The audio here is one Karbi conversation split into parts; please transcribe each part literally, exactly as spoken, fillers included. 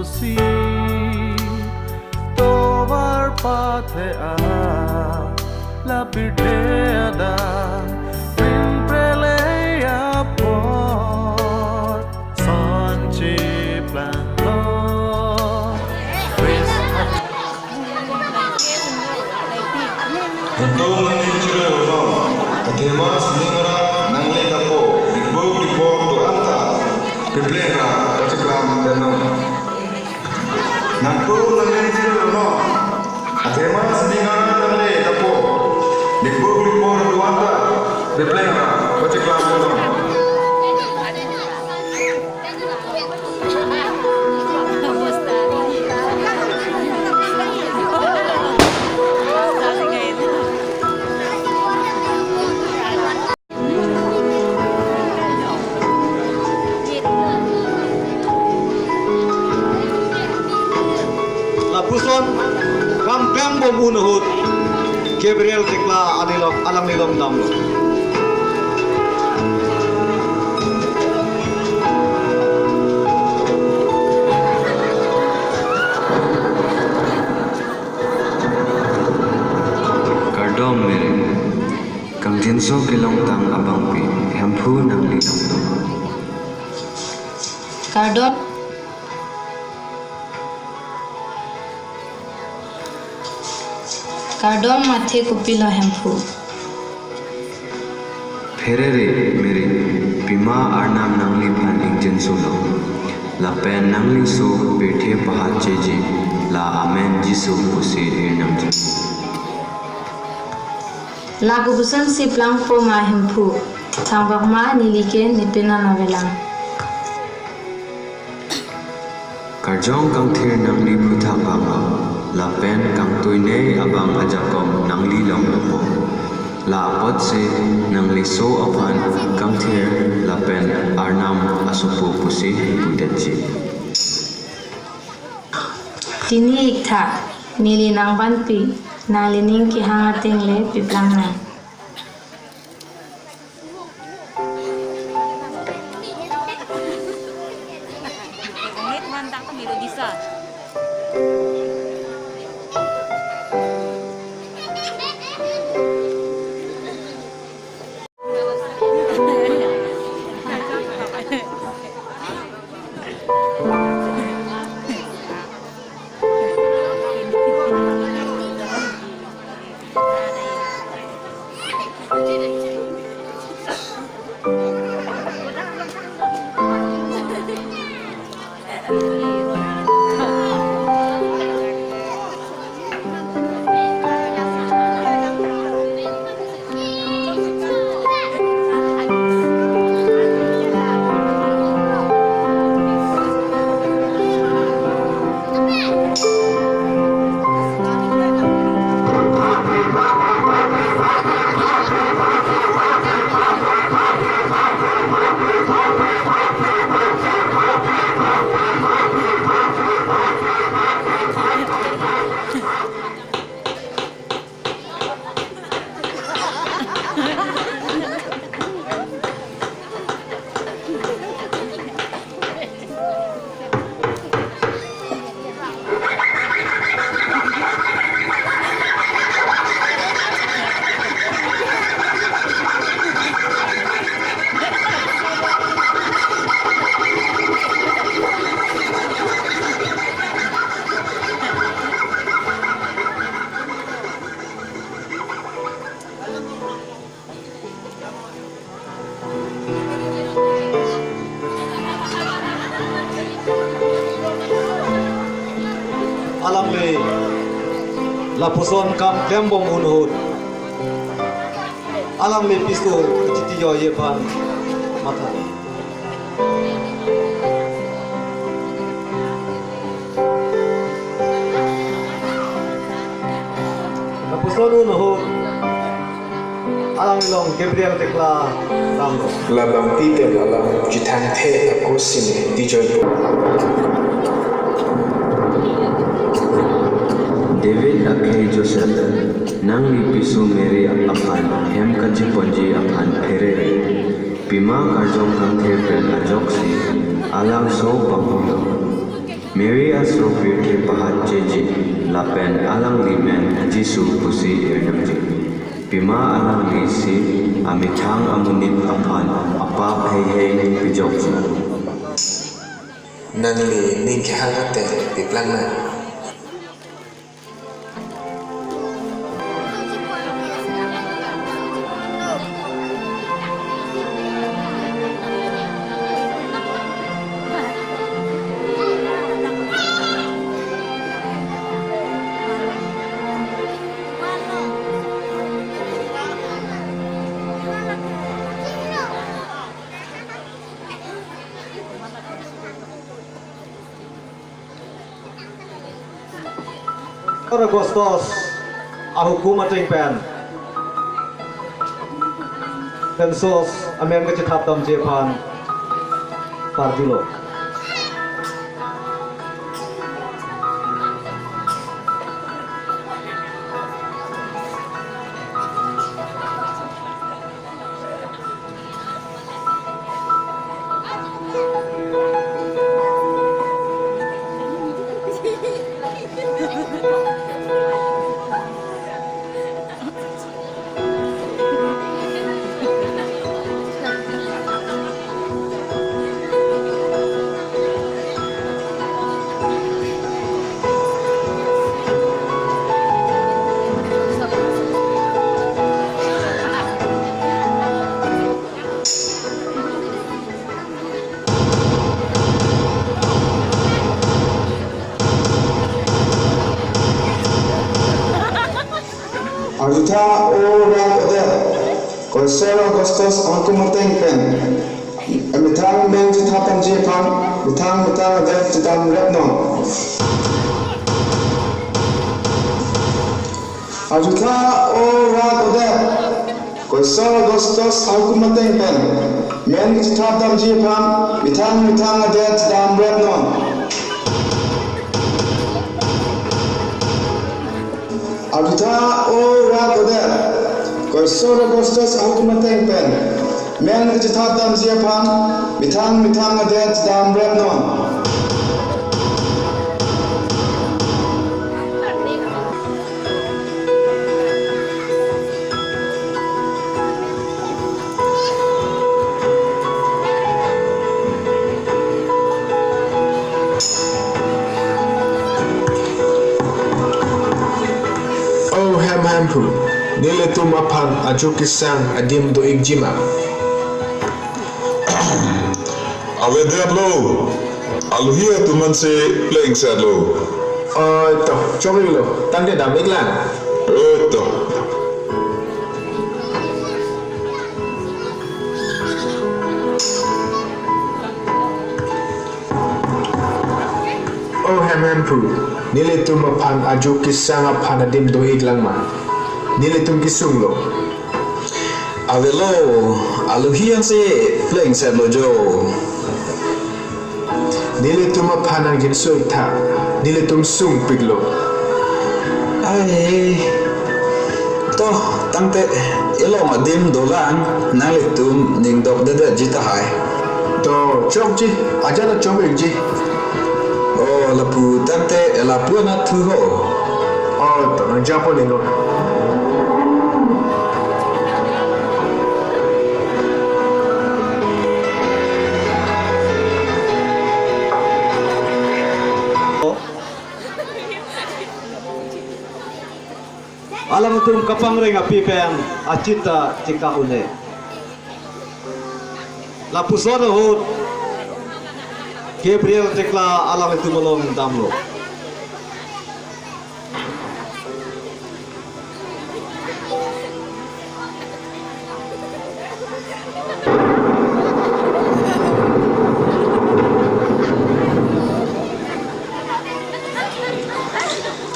Si tovar pathe a la pirthe adang, pin prelei apor son chiplang lo. Nangtum nangning chiroi uno, athema sining arat nangle dapo, dikbuk dikbok do-an ta, pipleng ra pacheklam dano. Nangtum nangning chiroi uno, athema sining arat nangle dapo, dikbuk dikbok do-an ta, pipleng ra pacheklam dano. Lapuson kam klembom un ahut Gabriel Tekla alilong, alanglilong damlo. Kardom Mary, kangjinso kelongtang abangpi Hemphu nanglilong dam. Kardom. Kardom mathe kopilo Hemphu. Pherere Mary, pima Arnam nangliphan ingjinsolo. Lapen nangliso pirthe pahatcheji la amen Jisu pusi irnamji. La kopuson si plangpo ma Hemphu, thangbak ma neli ke ne penan avelang. Karjong kangthir nangli phuthak abang, lapen kangtuinei abang ajakong nanglilong dopo. La apotsi nangliso aphan kangthir lapen Arnam asopo pusi pudetji. Tini ik tha, neli nangvanpi, nanglining kehang ateng le piplang nang. Alangli lapuson kam klembom un ahut, alangli piso kachitijoiji aphan matha. Lapuson un ahut alanglilong Gabriel Tekla damlo. Labang titem alam chethangthe ako sine tijoipo. David akhei Joseph, nangli piso Mary aphan hem kacheponji aphan pherere. Pima karjong kangthir pen ajoksi alangso panghulo. Mary aso pirthe pahatcheji, lapen alangli men Jisu pusi irnangji. Pima alanglisi amethang amonit aphan apap heihei pejokji. Nangli ning kehang ateng pi plang nang. Augustus ahukum ateng pen census amen kachethap damji aphan parjulo. Arjutha, O rat adet, Kaisar Augustus ahukum ateng pen methang amen chethap damji aphan methang methang adet chedam rep non. Arjutha, O rat adet, Kaisar Augustus ahukum ateng pen men kachethap damji aphan methang methang adet chedam rep non. Arjutha, O rat adet, Kaisar Augustus ahukum ateng pen men kachethap damji aphan methang methang adet chedam rep non. O Hemhemphu, nelitum aphan ajo kesang adim do-ikji ma? Avedetlo, alohi atum ansi plengsetlo. Oi to, choklo, tangte dam-iklang. Oi to. O Hemhemphu, nelitum aphan ajo kesang aphan adim do-iklang ma? Nelitum kesunglo. Avelo, alohi ansi plengsetlo jo. Nelitum aphan nangjinso-ik tha, nelitum sungpiklo. Ai, to, tangte ilong adim dolang, nanglitum ning dokdedetji tahai. To, chokji, ajat ta chok-ikji. O, lapu tangte lapu anat thu ho. O, to, nangjapo nelo. Alangtum kapangreng api pen achit ta chekak un-e. Lapuson ahut Gabriel Tekla alanglitum along damlo.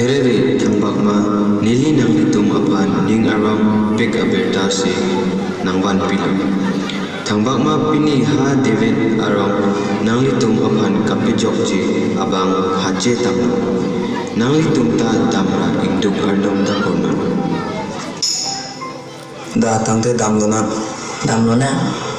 Pherere thangbak ma, neli nanglitum aphan ning arong pik abirta si nangvanpilo. Thangbak ma pini ha David arong nanglitum aphan kapejokji abang hache tanglo. Nanglitum ta damra ingduk arnam ta konon. Da tangte damlonang. Damlonang.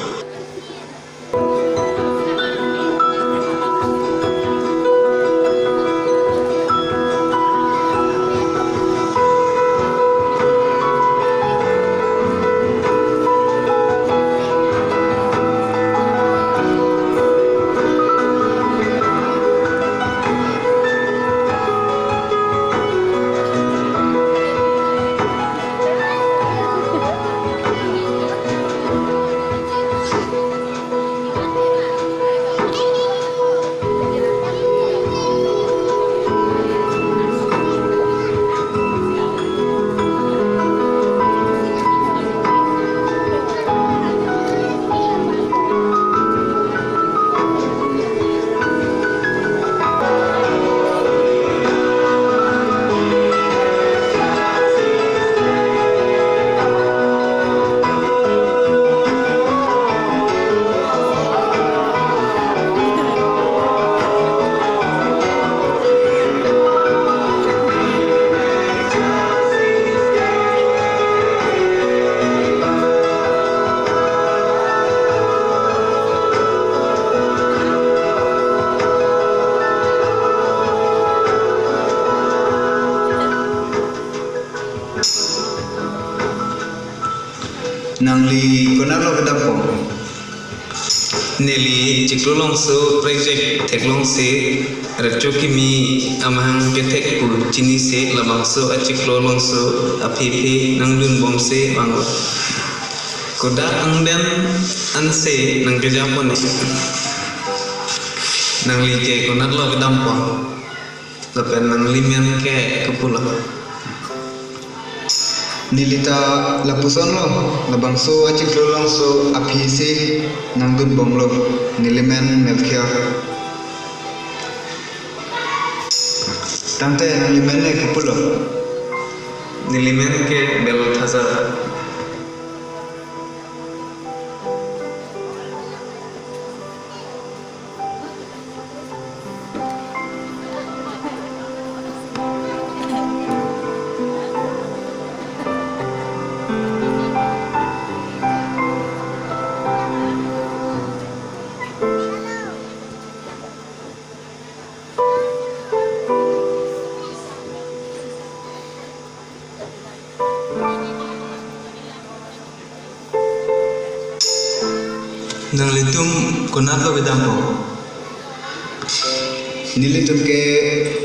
Nangli konatlo kedampo? Neli chiklo longso prek jek theklongsi Recho Kimi amahang kethek pu chinisi labangso achiklo longso aphi aphi nangdunbomsi vanglo. Kodak angdeng ansi nangkejapon-e? Nangli ke konatlo kedampo? Lapen nanglimen ke kopulo? Nelita lapusonlo, labangso achiklo longso aphisi nangdunbomlo. Nelimen Melchior. Tangte nanglimen ke kopulo? Nelimen ke Balthasar. Nanglitum konatlo kedampo? Nelitum ke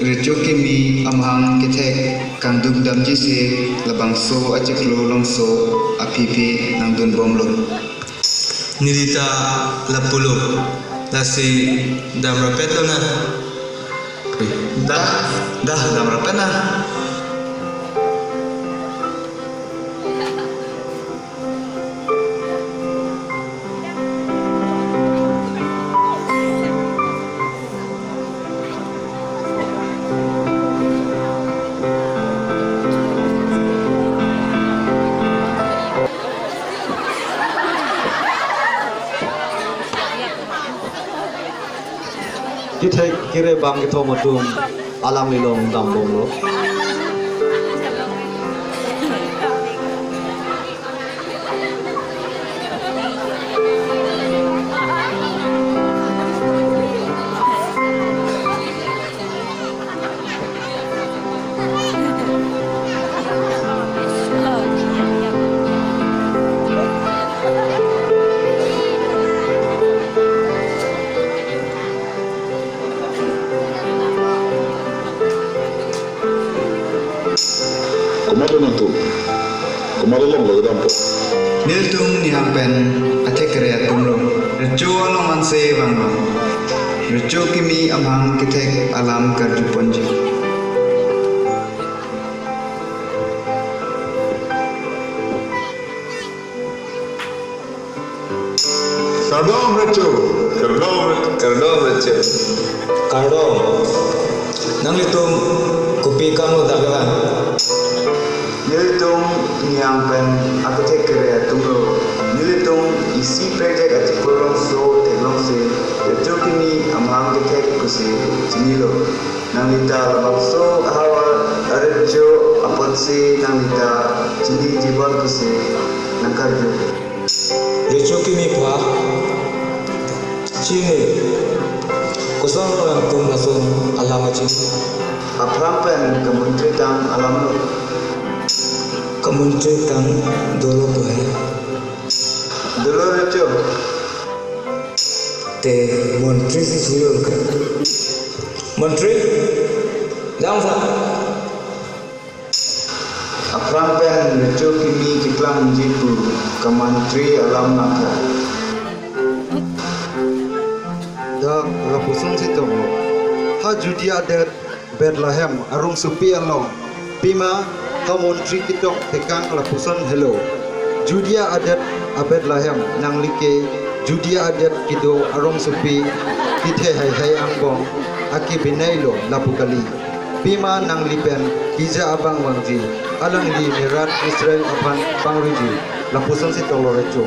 Recho Kimi amahang kethek kangduk damjisi labangso achiklo longso aphi aphi nangdunbomlo. Nelita lapulo, lasi damrapetlonang. Dah, dah, damrapetlonang. Kethek kere bang kethom atum alanglilong dambomlo. Komatlo nangtum? Komatlo longlo kedampo? Nelitum nihang pen athek kere atumlo. Recho along ansi vanglo. Recho Kimi amahang kethek alam karjuponji. Kardom Recho. Kardom Recho. Kardom Recho. Kardom. Nanglitum kopi kamlo dak kelang? Nelitum nihang pen akethek kere atumlo. Nelitum isi prek jek achiklo longso theklongsi Recho Kimi amahang kethek pusi chinilo. Nanglita labangso ahavar arecho apotsi nanglita chiniji bon pusi nangkarju. Recho Kimi pha chini. Kosonlo nangtum lason alam kachini? Aphrang pen kamontri tang alamlo. Kamontri tang dolo ko hai? Dolo Recho. Te montri si siro ka. Montri, dang sa. Aphrang pen Recho Kimi keklangji pu kamontri alam nangkha. Dak lapuson si toklo. Ha Judea adet Bethlehem arongsopi along, pima kamontri ketok tekang lapuson helo. Judea adet a-Bethlehem, nangli ke Judea adet kedo arongsopi kethe haihai angbong akebenai lo lapu kali. Pima nangli pen keja abang vangji, alangli ne rat Israel aphan pangruiji, lapuson si toklo Recho.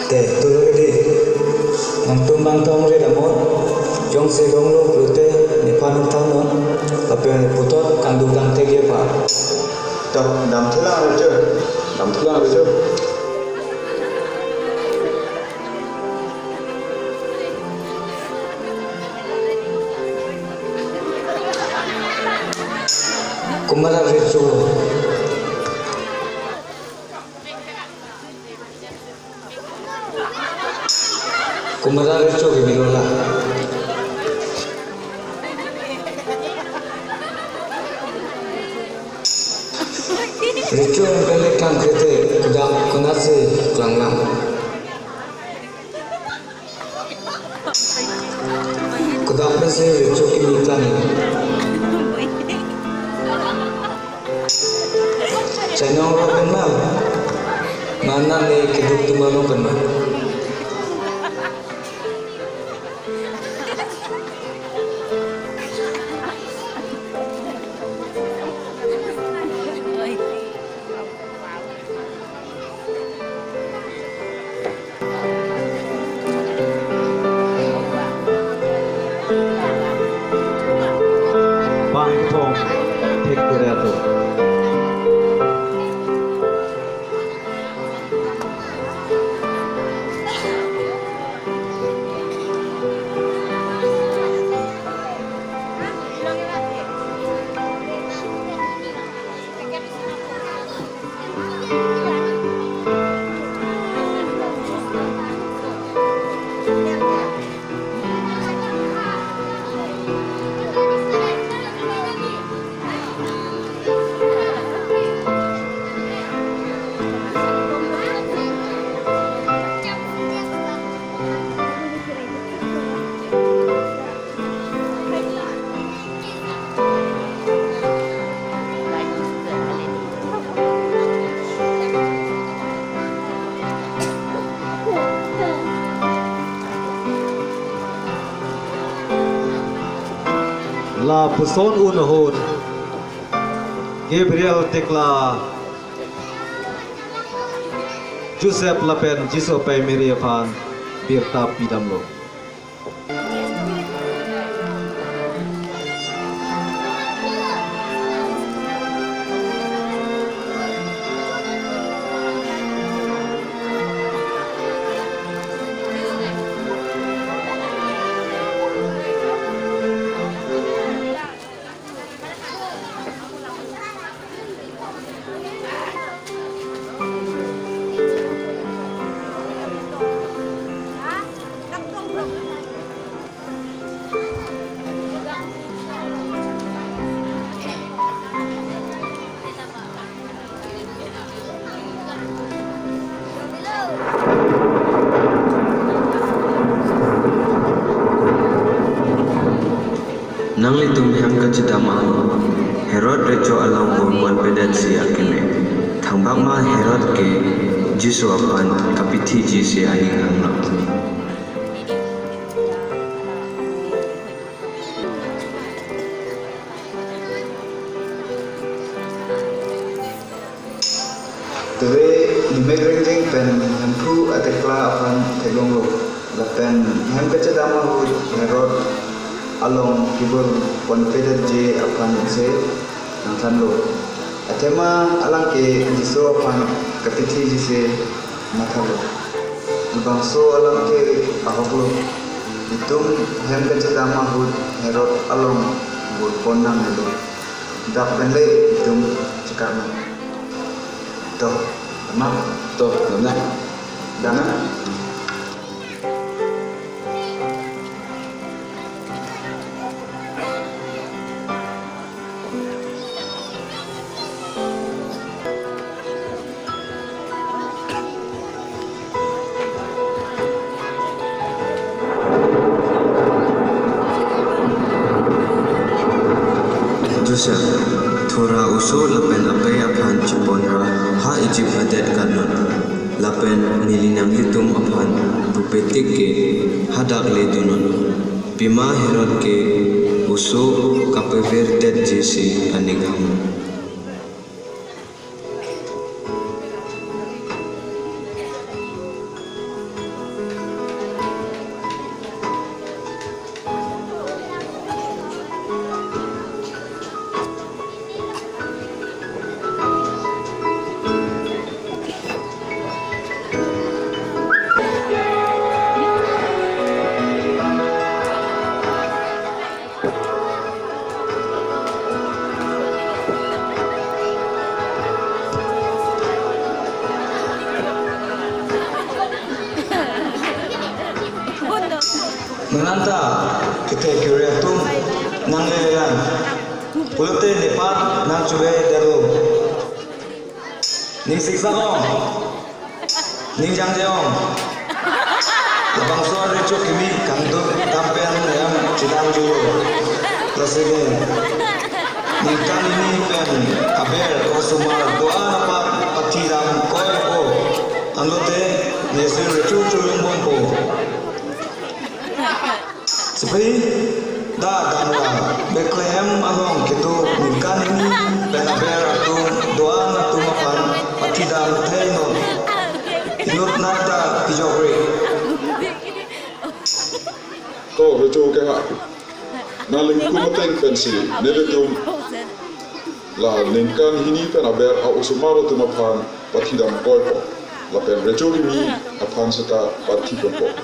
Te, tulo ke di. Nangtum bang tong ri damot. Jongsi donglo pulote nephan nangthan non. Lapen puthot kangduk kangthek ye pa. Tok, damthelang Recho. Damthelang Recho. Komat arecho. Komat arecho ke bilo la. Recho em pele kam kete dak konatsi klanglang. Kodak pensi recho kimi klang. Chainong lo pen ma. Mana ne keduk tu mano pen ma. Bang kethom thek kore atum. Lapuson un ahut Gabriel tekla Joseph lapen Jisu apei Mary aphan birta pidamlo. Nanglitum hem kachedam ahut, Herod recho along bor ponpedetsi akeme. Thangbak ma Herod ke Jisu aphan kapethiji si aning hanglo. Tuve nimek rengjeng pen Hemphu atekla aphan theklonglo. Lapen hem kachedam ahut Herod along kebor ponpedetji aphan se nangthanlo. Athema alang ke Jisu aphan kapethiji se mathalo. Labangso alang ke ahoklo. Itum hem kachedam ahut Herod along bor pon nangnelo. Dak pen le itum chekar nang. To, ma. To, dana. Dana. Joseph, thura oso lapen apei aphan cheponra ha Egypt adet katnon. Lapen neli nanglitum aphan pupe tik ke hadak le donon. Pima Herod ke oso kapavirdetji si aning hanglo. Nangta kethek kere atum nanglelelang pulote nephan nangchovedetlo. Ning siksak ong, ning jangje ong. Labangso arecho kimi kangduk dam pen hem chedam julo. Lasi ke ningkan hini pen aber osomar do-an aphan pathidam koipo. Anlote nesi recho cholungbompo. Sepi, dak damra Bethlehem along kedo ningkan hini pen aber atum do-an atum aphan pathidam theknon. Inut nat ta pijokre. Ko recho ke ha. Nanglitum ateng pensi nelitum la ningkan hini pen aber a-osomar atum aphan pathidam koipo. Lapen recho kimi aphan seta pathiponpo.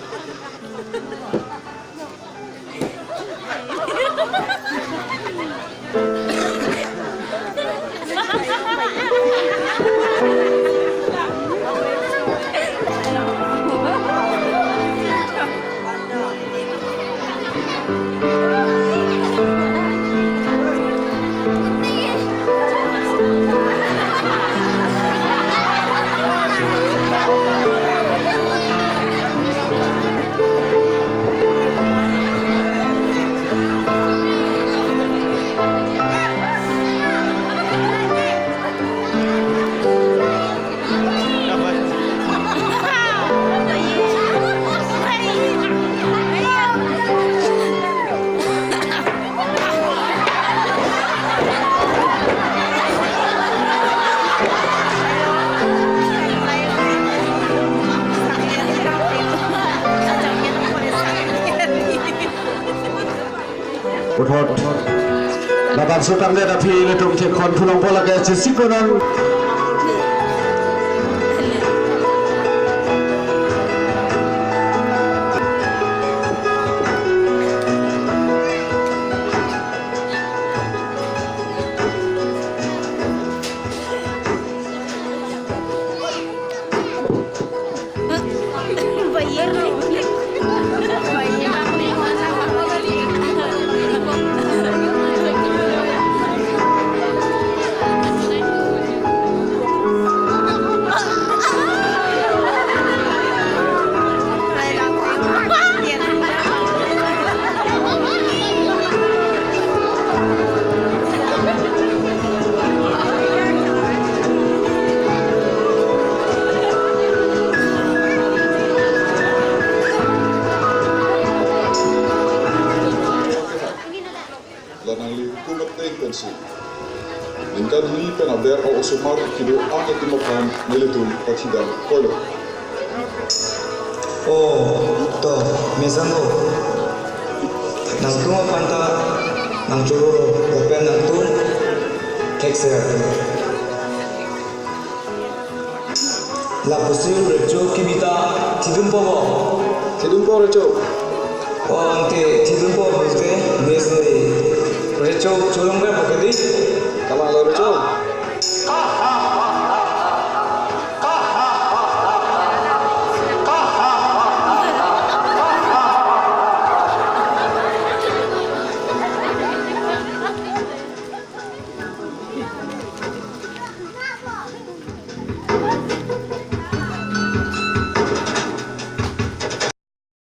Puthot labangso tangdet aphi ilitum chekhon phulongpo, lake chesiponon. La nanglitum ateng pensi ningkan hini pen aber a-osomar kedo-an atum aphan nelitum pathidam koilo. O, to, mesan o. Nangtum aphan ta nangchoro lapen nangtum thekser. Lapusi recho kimi ta thidunpo bo. Thidunpo recho. O, ante thidunpo pulote mesen recho cholongre pakedi. Kalang lo recho.